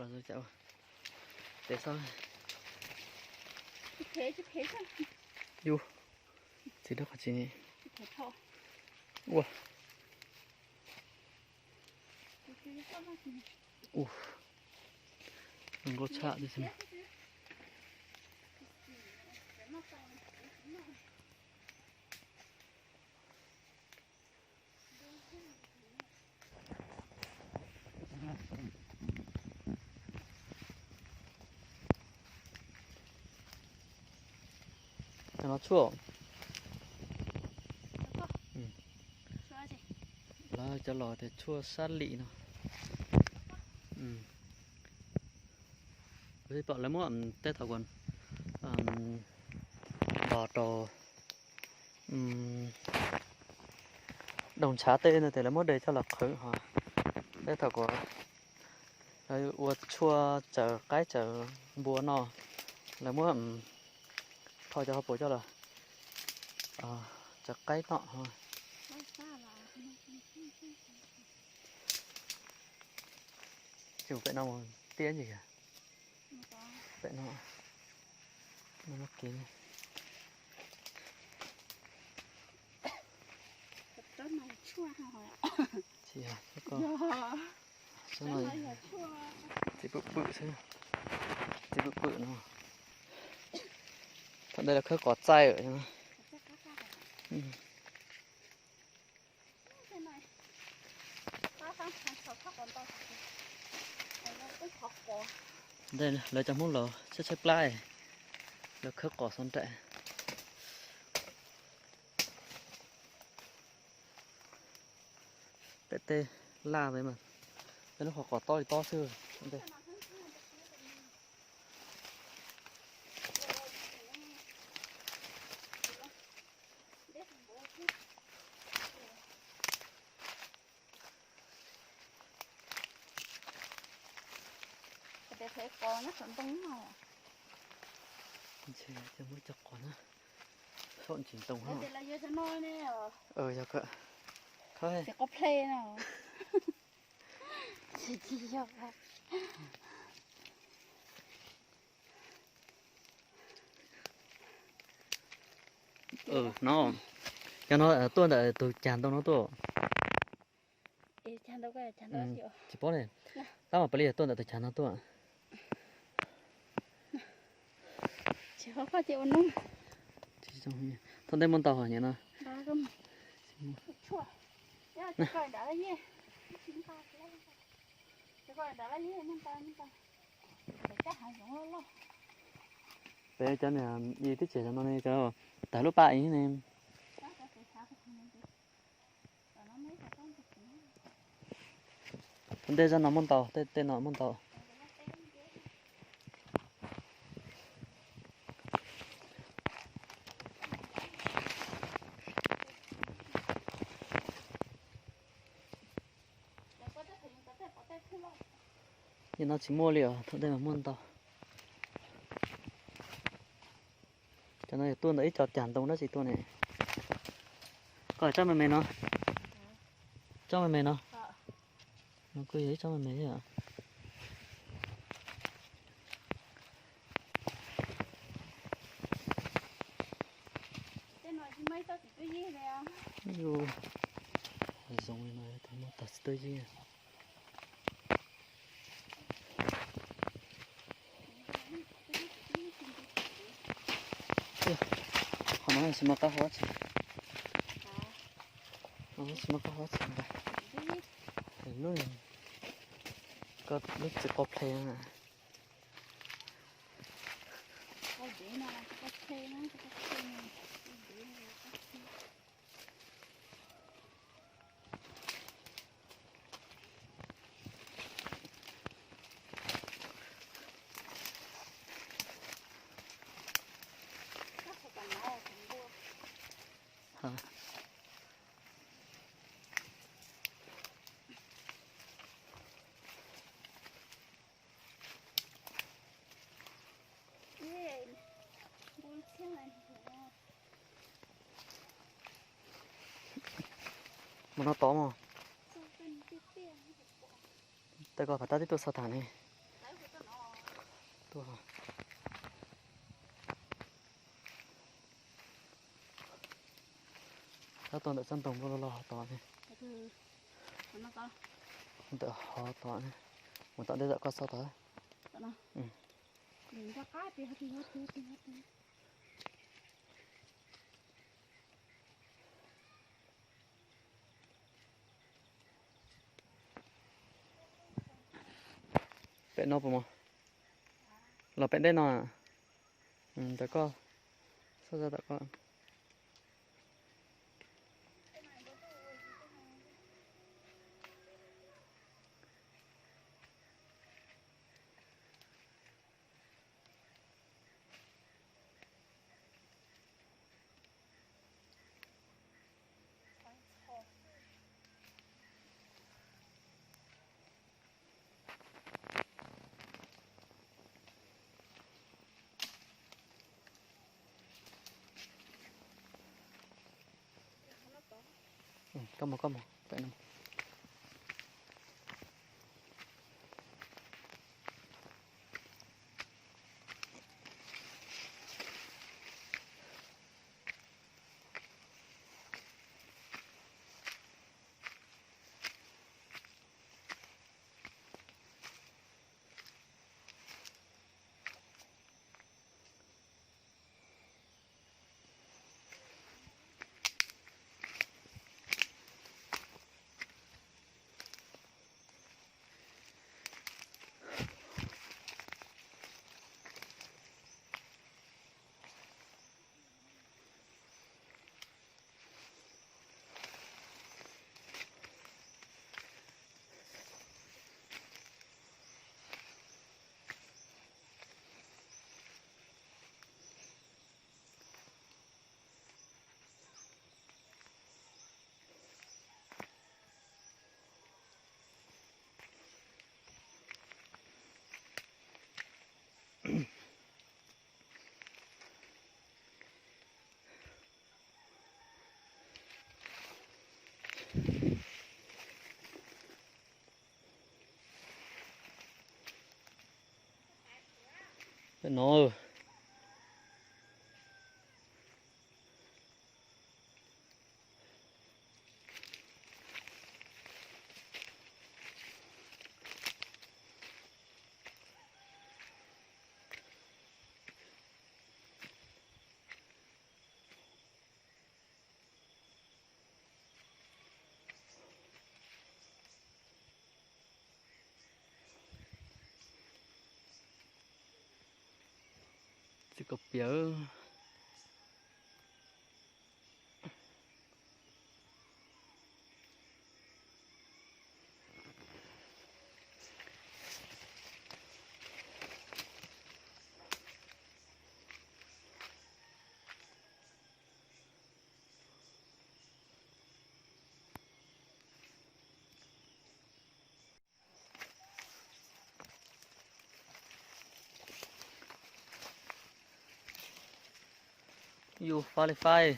Ces xauj, yus, txiv dab qhov tsis ne. Ua, ua, zoo nkauj tshaj tib si. Cov no tshuaj. Lawv cov los tias tshuaj sab lim no. Kuv pom lawv muab tej thaum kuv ntos rau doog ntshav tej no tias lawv muab de coj los qhwv ho. Tej thaum kuv lawv ua tshuaj tsaws qaib tsaws npua no, lawv muab tho cov hauv paus coj los tsaws qaib noj. Ces pem no tiab ntsis, pem no, no muab kev. Tsis yog, txiv pwm pwm xwb, txiv pwm pwm no. Thaum ntawd lawv khawb qos txaij lawm. Ntawd lawv cov Hmoob laus tshaib tshaib plab, lawv khawb qos xov nraim. Pem tej laj peb mas, peb lub qhov qos tob li tob xwb. Cov qos nyob saum ntoo no. Ntshe cov muab cov qos na, saum ntsis ntoo. Yog kawg, qhov ple no. No, cov no tuaj ntawm tus cag ntoo no tuaj. Tsis paub ne, tab mas pab li tuaj ntawm tus cag no tuaj. Thaum ntej muaj ntau hos nyiam no. Peb cov niag i tib tsev no ne, cov tag lub paj ib ne. Thaum ntej zaj no muaj ntau, tej tej no muaj ntau. Nim no tsis muaj li os, thaum ntej mas muaj ntau. Cov no yog tuaj ntawm ib co cag ntoo dab tsi tuaj ne. Koj tsob me me no, tsob me me no. No kuj yog ib tsob me me thiab. Zoo li no muaj tag txiv tuaj yig. Qhov no tsis muaj qab hau tsi. Tsis muaj qab hau tsi ntag. Lub, lub txiv qau ple na. Mus no tod mog. Tej ko phav tab twb tuaj xov tham ne. Tuaj, tab tuaj ntawm tsob ntoo nplo los los hov tod ne. Ntawm hov tod ne, mus tom ntej tom koj txog tod. Pem no puas mus? Los pem ntej no. Ntawm koj, xauj zaj tom koj. Koj mus, koj mus pem no. Pem no. Txiv kaum piam. Yus fab li fab,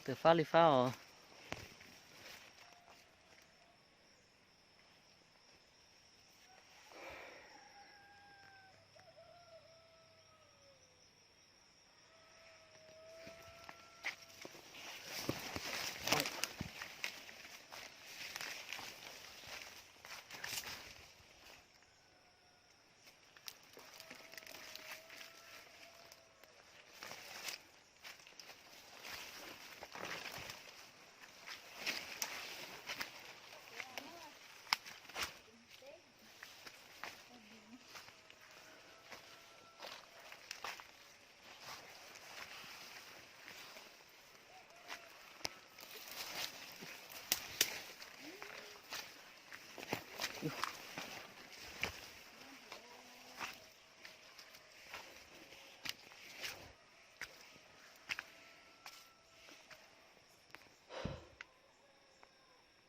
tus fab li fab os.